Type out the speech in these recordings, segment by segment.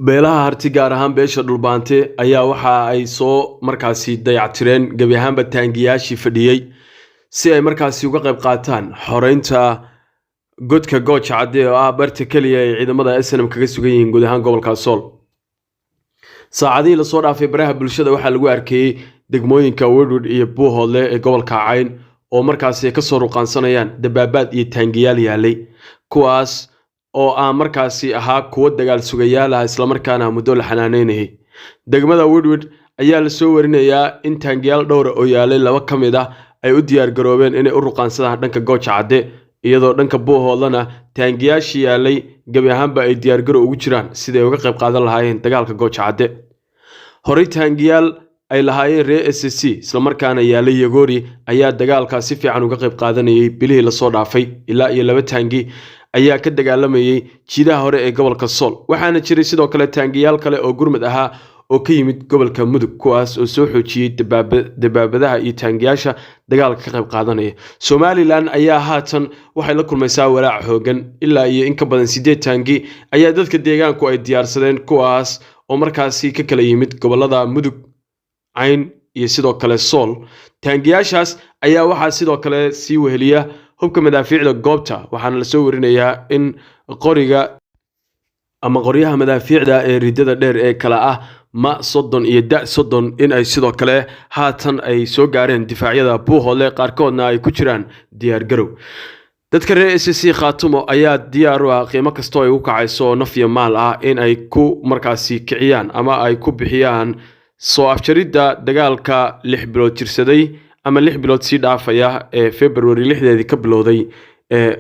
Beelaha Harti, gaar ahaan beesha Dhulbaante, ayaa waxa ay soo markaasi dayactireen gebi ahaanba taangiyaashii fadhiyey si ay markaasi uga qayb qaataan xoreynta godka Gooja Cadde, oo ah barta keliya ay ciidamada SNM kaga sugan yihiin guud ahaan gobolka Sool. Saacadihii lasoo dhaafay baraha bulshada waxaa lagu arkayey degmooyinka Wedhwedh iyo Buuhoodle ee gobolka Cayn oo markaasi ay kasoo ruqaansanayaan dabaabaad iyo taangiyaal yaalay, kuwaas oo aan markaasi ahaa kuwo dagaal sugayaal ah, islamarkaana muddo la xanaaneynayay. Degmada Wedhwedh ayaa lasoo warinayaa in taangiyaal dhowra oo yaalay laba ka mid ah ay u diyaar garoobeen inay u ruqaansadaan dhanka Gooja Cadde, iyadoo dhanka Buuhoodlana taangiyaashii yaalay gebi ahaanba ay diyaargarow ugu jiraan sidii ay uga qayb qaadan lahaayeen dagaalka Gooja Cadde. Horey taangiyaal ay lahaayeen reer SSC, islamarkaana yaalay Yagoori, ayaa dagaalka si fiican uga qayb qaadanayay bilihii lasoo dhaafay. Ilaa iyo laba taangi ayaa ka dagaalamayay jiidaha hore ee gobolka Sool. Waxaana jiray sidoo kale taangiyaal kale oo gurmad ahaa oo ka yimid gobolka Mudug, kuwaas oo soo xoojiyey dabaabadaha iyo taangiyaasha dagaalka ka qayb qaadanaya. Somalilan ayaa haatan waxay la kulmaysaa walaac xoogan. Ilaa iyo in ka badan 8 taangi ayaa dadka deegaanku ay diyaarsadeen, kuwaas oo markaasi ka kala yimid gobolada Mudug, Cayn iyo sidoo kale Sool. Taangiyaashaas ayaa waxaa sidoo kale sii weheliya hubka madaafiicda goobta, waxaana lasoo warinayaa in qoriga ama qoryaha madaafiicda ee ridada dheer ee kala ah ma 30 iyo da 30 in ay sidoo kale haatan ay soo gaareen difaacyada Buuhoodle, qaarkoodna ay ku jiraan diyaargarow. Dadka reer SSC Khaatumo ayaa diyaar u ah qiimo kastoo ay u kacayso oo naf iyo maal ah in ay ku markaasi kiciyaan ama ay ku bixiyaan soo afjaridda dagaalka 6 bilood jirsaday ama 6 bilood sii dhaafaya ee February 6deedii ka bilowday ee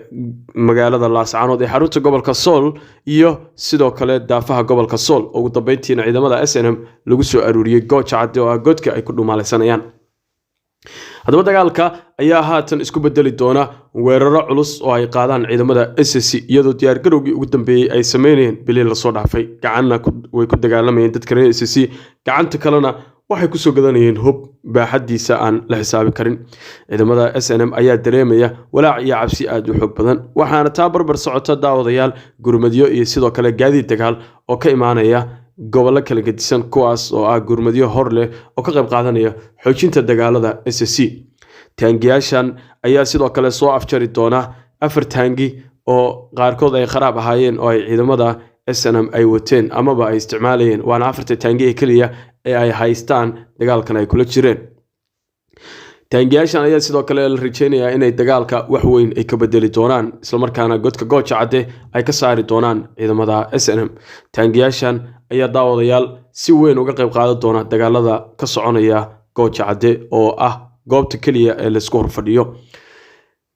magaalada Laascaanood ee xarunta gobolka Sool iyo sidoo kale daafaha gobolka Sool. Ugu dambeyntiina ciidamada SNM lagu soo aruuriyey Gooja Cadde, oo ah godka ay ku dhumaalaysanayaan. Haddaba dagaalka ayaa haatan isku bedeli doona weeraro culus oo ay qaadaan ciidamada SSC, iyadoo diyaargarowgii ugu dambeeyey ay sameynayeen bilihii lasoo dhaafay. Gacanna way ku dagaalamayeen dadka reer SSC, gacanta kalena waxay kusoo gadanayeen hub baaxadiisa aan la xisaabi karin. Ciidamada SNM ayaa dareemaya walaac iyo cabsi aada u xoog badan, waxaana taa barbar socota, daawadayaal, gurmadyo iyo sidoo kale gaadiid dagaal oo ka imaanaya gobollo kala gedisan, kuwaas oo ah gurmadyo hor leh oo ka qayb qaadanaya xoojinta dagaalada SSC. Taangiyaashan ayaa sidoo kale soo afjari doona afar taangi oo qaarkood ay kharaab ahaayeen oo ay ciidamada SNM ay wateen amaba ay isticmaalayeen, waana afarta taangi ee keliya ee ay haystaan dagaalkan ay kula jireen. Taangiyaashan ayaa sidoo kale la rajeynayaa inay dagaalka wax weyn ay ka bedeli doonaan, islamarkaana godka Gooja Cadde ay ka saari doonaan ciidamada SNM. Taangiyaashan ayaa, daawadayaal, si weyn uga qayb qaadan doona dagaalada ka soconaya Gooja Cadde, oo ah goobta keliya ee laysku horfadhiyo.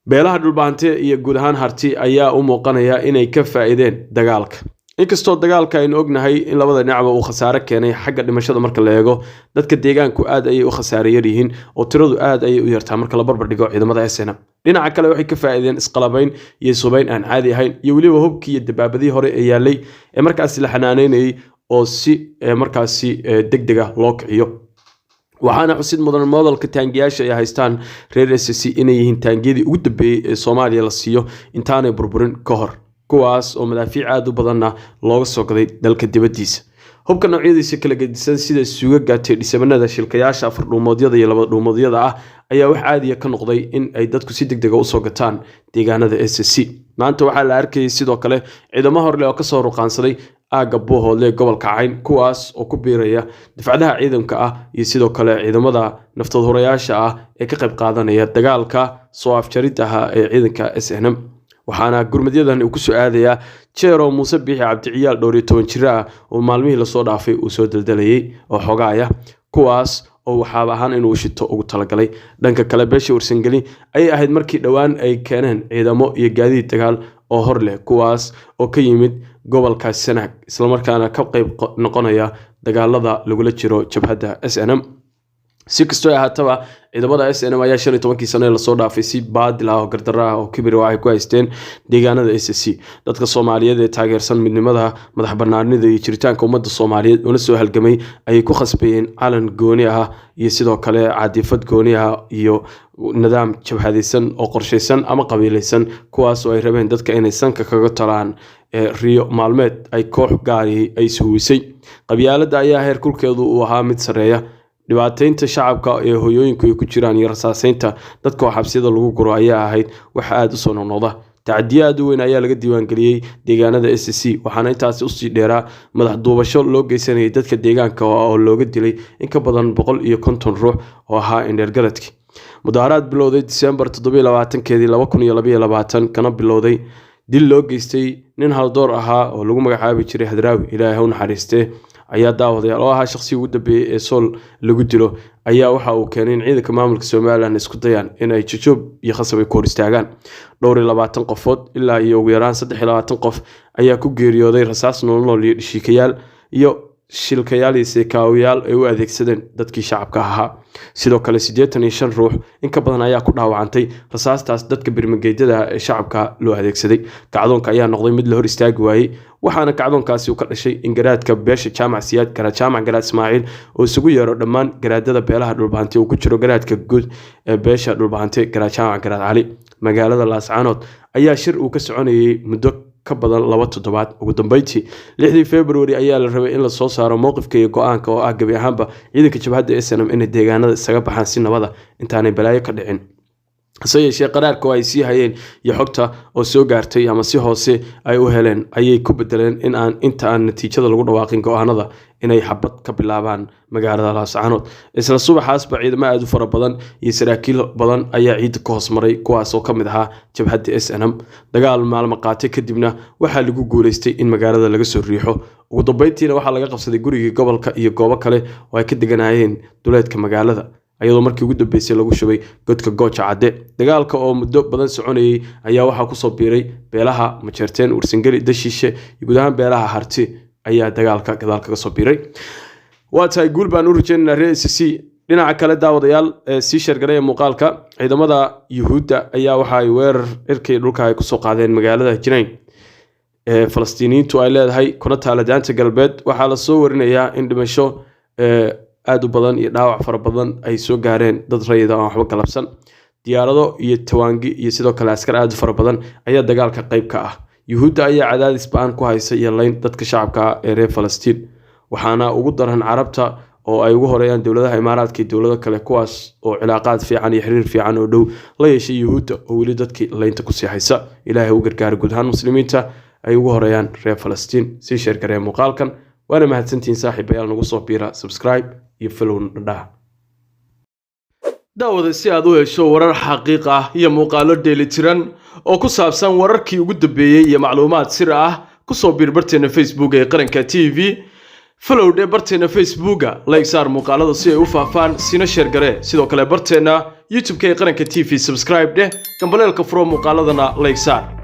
Beelaha Dhulbaante iyo guud ahaan Harti ayaa u muuqanaya inay ka faa'iideen dagaalka, inkastoo dagaalka aynu ognahay in labada dhinacba uu khasaare keenay. Xagga dhimashada marka la eego, dadka deegaanku aad ayay u khasaare yar yihiin oo tiradu aad ayay u yartaa marka la barbar dhigo ciidamada SNM. Dhinaca kale waxay ka faa'iideen isqalabayn iyo subayn aan caadi ahayn, iyo weliba hubkii iyo dabaabadihii hore ee yaalay ee markaasi la xanaaneynayay oo si markaasi deg deg ah loo kiciyo. Waxaana xusid mudan moodalka taangiyaasha ay haystaan reer SSC inay yihiin taangiyadii ugu dambeeyey ee Soomaaliya la siiyo intaanay burburin ka hor, kuwaas oo madaafiic aada u badanna looga soo gaday dalka dibaddiisa. Hubka noocyadiisa kala gedisan sida suugaga, teedhisamanada, shilkayaasha afar dhuumoodyada iyo laba dhuumoodyada ah ayaa wax caadiya ka noqday in ay dadku si deg dega usoo gataan deegaanada SSC. Maanta waxaa la arkayay sidoo kale ciidamo horleh oo kasoo ruqaansaday aagga Buuhoodle ee gobolka Cayn, kuwaas oo ku biiraya difcadaha ciidanka ah iyo sidoo kale ciidamada naftood-hurayaasha ah ee ka qayb qaadanaya dagaalka soo afjaridaha ee ciidanka SNM. Waxaana gurmadyadan uu kusoo aadayaa jeero Muuse Biixi Cabdiciyaal dhowr iyo toban jiro ah oo maalmihii lasoo dhaafay uu soo daldalayay oo xogaaya, kuwaas oo waxaaba ahaan inuu shito ugu talagalay. Dhanka kale, beesha Warsangeli ayay ahayd markii dhowaan ay keeneen ciidamo iyo gaadiid dagaal oo hor leh, kuwaas oo ka yimid gobolka Sanaag, islamarkaana ka qayb noqonaya dagaalada lagula jiro jabhadda SNM. Si kastoo ahaataba, ciidamada SNM ayaa 15-kii sano ee lasoo dhaafay si baadil ah oo gardarro ah oo kibir waxay ku haysteen deegaanada SSC. Dadka Soomaaliyeed ee taageersan midnimada, madax banaanida iyo jiritaanka ummadda Soomaaliyeed una soo halgamay ayay ku khasbayeen calan gooni ah iyo sidoo kale caadifad gooni ah iyo nidaam jabhadaysan oo qorshaysan ama qabiilaysan, kuwaas oo ay rabeen dadka inay sanka kaga talaan riyo maalmeed ay koox gaari ay ishuwisay. Qabyaaladda ayaa heer kulkeedu uu ahaa mid sarreeya. Dhibaateynta shacabka ee hooyooyinku ay ku jiraan iyo rasaaseynta dadka oo xabsiyada lagu guro ayaa ahayd wax aada u soo noqnoqda. Tacdiyo aada u weyn ayaa laga diiwaangeliyey deegaanada SSC, waxaana intaasi usii dheeraa madax duubasho loo geysanayay dadka deegaanka oo looga dilay in ka badan 150 ruux oo ahaa indheergaradkii. Mudaharaad bilowday Disembar 27-keedii 2022, kana bilowday dil loo geystay nin haldoor ahaa oo lagu magacaabi jiray Hadraawi, Ilaahay ha u naxariistee, ayaa, daawadayaal, oo ahaa shaqsigii ugu dambeeyey ee Sool lagu dilo, ayaa waxa uu keenay in ciidanka maamulka Somaliland isku dayaan in ay jajoob iyo khasab ay ku hor istaagaan. Dhowr iyo labaatan qofood ilaa iyo ugu yaraan 23 qof ayaa ku geeriyooday rasaas noolnool iyo dhishiikayaal iyo shilkayaal iyo seekaawiyaal ay u adeegsadeen dadkii shacabka ahaa. Sidoo kale 85 ruux in ka badan ayaa ku dhaawacantay rasaastaas dadka birmageedyada ee shacabka loo adeegsaday. Kacdoonka ayaa noqday mid la hor istaagi waayey, waxaana kacdoonkaasi uu ka dhashay in garaadka beesha Jaamac Siyaad, Garaad Jaamac Garaad Ismaaciil, oo isugu yeero dhammaan garaadada beelaha Dhulbahante, uu ku jiro garaadka guud ee beesha Dhulbahante, Garaad Jaamac Garaad Cali. Magaalada Laascaanood ayaa shir uu ka soconayay muddo ka badan 2 toddobaad. Ugu dambeyntii 6-dii February ayaa la rabay in lasoo saaro mowqifka iyo go-aanka oo ah gebi ahaanba ciidanka jabhadda SNM inay deegaanada isaga baxaan si nabada intaanay balaayo ka dhicin. Hase yeeshee, qaraarka oo ay sii hayeen iyo xogta oo soo gaartay ama si hoose ay u heleen ayay ku bedeleen in aan inta aan natiijada lagu dhawaaqin go-aanada inay xabad ka bilaabaan magaalada Laascaanood. Isla subaxaasba ciidamo aada u fara badan iyo saraakiil badan ayaa ciidda ka hoos maray, kuwaas oo ka mid ahaa jabhadda SNM. Dagaal maalmo qaatay kadibna waxaa lagu guuleystay in magaalada laga soo riixo. Ugu dambeyntiina waxaa laga qabsaday gurigii gobolka iyo goobo kale oo ay ka deganaayeen duleedka magaalada, iyadoo markii ugu dambeysay lagu shubay godka Gooja Cadde. Dagaalka oo muddo badan soconayay ayaa waxaa kusoo biiray beelaha Majeerteen, Warsangeli, Dashiishe iyo guud ahaan beelaha Harti ayaa dagaalka gadaal kaga soo biiray. Waa tahay, guul baan u rajeynaynaa reer SSC. Dhinaca kale, daawadayaal, sii share gareeya muuqaalka. Ciidamada Yuhuudda ayaa waxa ay weerar cirka iyo dhulka ay kusoo qaadeen magaalada Jinayn ee Falastiiniyiintu ay leedahay, kuna taala Daanta Galbeed. Waxaa lasoo warinayaa in dhimasho aada u badan iyo dhaawac fara badan ay soo gaareen dad rayida aan waxba galabsan. Diyaarado iyo tawaangi iyo sidoo kale askar aada u fara badan ayaa dagaalka qayb ka ah. Yuhuudda ayaa cadaadis ba-an ku haysa iyo leyn dadka shacabka ah ee reer Falastiin, waxaana ugu daran Carabta oo ay ugu horeeyaan dowladaha Imaaraadka iyo dowlado kale, kuwaas oo cilaaqaad fiican iyo xiriir fiican oo dhow la yeeshay Yuhuudda oo weli dadkii leynta kusii haysa. Ilaahay u gargaara guud ahaan muslimiinta ay ugu horeeyaan reer Falastiin. Sii share garee muuqaalkan, waana mahadsantihiin saaxiibayaal. Nagu soo biira, subscribe iyo follow dhadhaha. Daawada, si aad u hesho warar xaqiiq ah iyo muuqaalo dheelitiran oo ku saabsan wararkii ugu dambeeyey iyo macluumaad sir ah, kusoo biir barteena Facebook ee Qaranka TV, follow dhe barteena Facebooka, like saar muuqaalada si ay u faafaan, sina share garee. Sidoo kale barteena YouTube-ka ee Qaranka TV subscribe dheh, gambaleelka furo, muuqaaladana like saar.